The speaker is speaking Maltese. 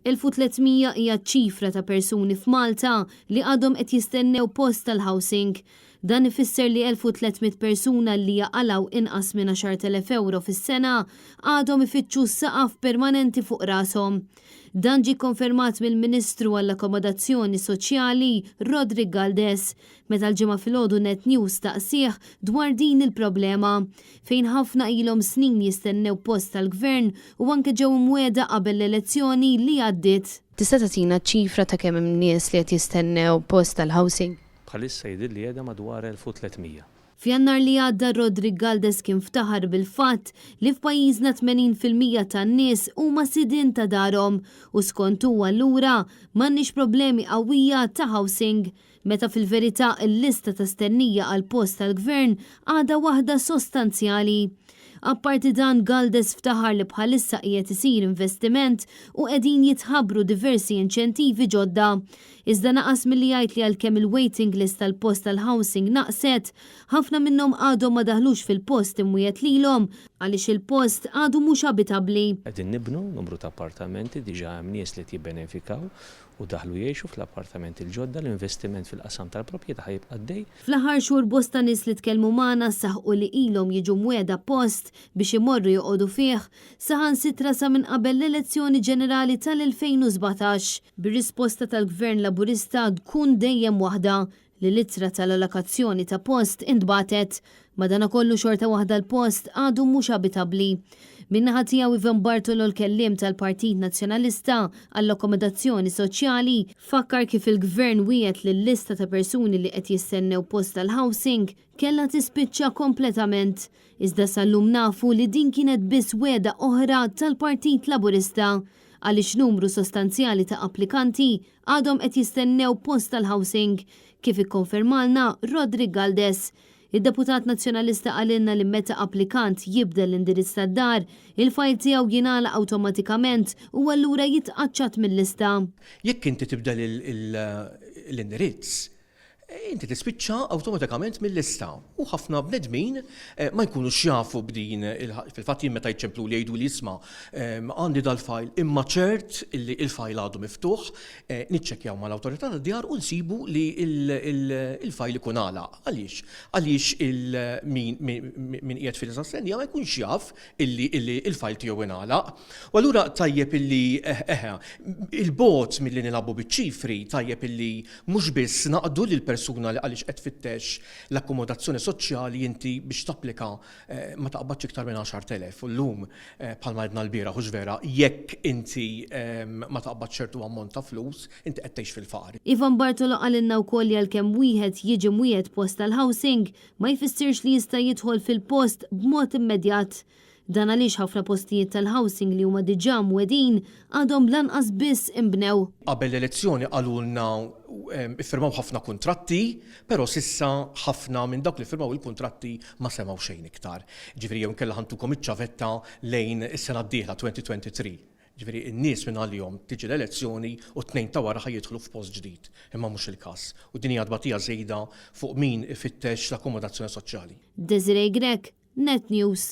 1300 hija ċ-ċifra ta' persuni f'Malta li għadhom qed jistennew post tal-housing. Dan ifisser li 1,300 persuna li jaqalgħu inqas minn 10,000 ewro fis-sena għadhom ifittxu saqaf permanenti fuq rashom. Dan ġie kkonfermat mill-Ministru għall-Akkomodazzjoni Soċjali Roderick Galdes meta l-Ġimgħa filgħodu Net News staqsieh dwar din il-problema, fejn ħafna ilhom snin jistennew post tal-Gvern u anke ġew imwiegħda qabel l-elezzjoni li għaddiet. Tista' tagħtina ċifra ta' kemm hemm nies li qed jistennew post tal-housing? Bħalissa jidhirli qiegħda madwar 1,300. F'Jannar li għadda Roderick Galdes kien ftaħar bil-fatt li f'pajjiżna 80% tan-nies huma sidien ta' darhom u skont hu allura m'għandniex problemi qawwija ta' housing. Meta fil-verità l-lista ta' stennija għal post tal-Gvern għadha waħda sostanzjali. Apparti dan Galdes ftaħar li bħalissa qiegħed isir investiment u qegħdin jitħabbru diversi inċentivi ġodda. Iżda naqas milli jgħid li għalkemm il-waiting list għall-post tal-housing naqset, ħafna minnhom għadhom ma daħlux fil-post imwiegħed lilhom għaliex il-post għadu mhux abitabbli. Qegħdin nibnu numru ta' appartamenti, diġà hemm nies li qed jibbenefikaw u daħlu jgħixu fl-appartamenti l-ġodda, l-investiment fil-qasam tal-proprjetà ħa jibqa' għaddej. Fl-aħħar xhur bosta nies li tkellmu magħna saħqu li ilhom jiġu mwiegħda post biex imorru joqogħdu fih, saħansitra sa minn qabel l-elezzjoni ġenerali tal-2017, bir-risposta tal-Gvern Laburista tkun dejjem waħda, li l-ittra tal-allokazzjoni ta' post intbagħtet. Madanakollu xorta waħda l-post għadu mhux abitabbli. Min-naħa tiegħu Ivan Bartolo l-kelliem tal-Partit Nazzjonalista għall-akkomodazzjoni soċjali fakkar kif il-Gvern wiegħed li l-lista ta' persuni li qed jistennew post tal-housing kellha tispiċċa kompletament. Iżda sal-lum nafu li din kienet biss wegħda oħra tal-Partit Laburista għaliex numru sostanzjali ta' applikanti għadhom qed jistennew post tal-housing, kif ikkonfermalna Roderick Galdes. Id-deputat Nazzjonalista qalilna li meta applikant jibdel l-indirizz tad-dar, il-fajl tiegħu jingħalaq awtomatikament u allura jitqaċċat mil-lista. Jekk inti tibdel l-indirizz, inti tispiċċa awtomatikament mil-lista u ħafna bnedmin ma jkunux jafu b'din fil-fatt jien meta jċempluli jgħiduli isma' għandi dal-fajl imma ċert li l-fajl għadu miftuħ, niċċekkjaw mal-awtorità tad-djar u nsibu li l-fajl ikun għalaq. Għaliex? Għaliex min qiegħed fil-lista ta' stennija ma jkunx jaf illi l-fajl tiegħu ingħalaq. U allura tajjeb illi eħe, il-bogħod milli nilagħbu biċ-ċifri, tajjeb illi mhux biss naqdu lill-persuna li għaliex qed tfittex l-akkomodazzjoni soċjali inti biex tapplika ma taqbadx iktar minn 10,000 u llum bħalma għedna lbieraħ hux vera jekk inti ma taqbadx ċertu ammont ta' flus inti qed tgħix fil-faqar. Ivan Bartolo qalilna wkoll li għalkemm wieħed jiġi mwiegħed post tal-housing, ma jfissirx li jista' jidħol fil-post b'mod immedjat. Dan għaliex ħafna postijiet tal-housing li huma diġà mwegħdin għadhom lanqas biss inbnew. Qabel l-elezzjoni qalulna iffirmaw ħafna kuntratti, però s'issa ħafna minn dawk li ffirmaw il-kuntratti ma semgħu xejn iktar. Jiġifieri jew inkella ħa ntukom iċ-ċavetta lejn is-sena d-dieħla 2023. Jiġifieri n-nies minn għalihom tiġi l-elezzjoni u t-Tnejn ta' wara ħa jidħlu f'post ġdid. Imma mhux il-każ. U din hija tbatija żejda fuq min ifittex l-akkomodazzjoni soċjali. Desiree Grech, Net News.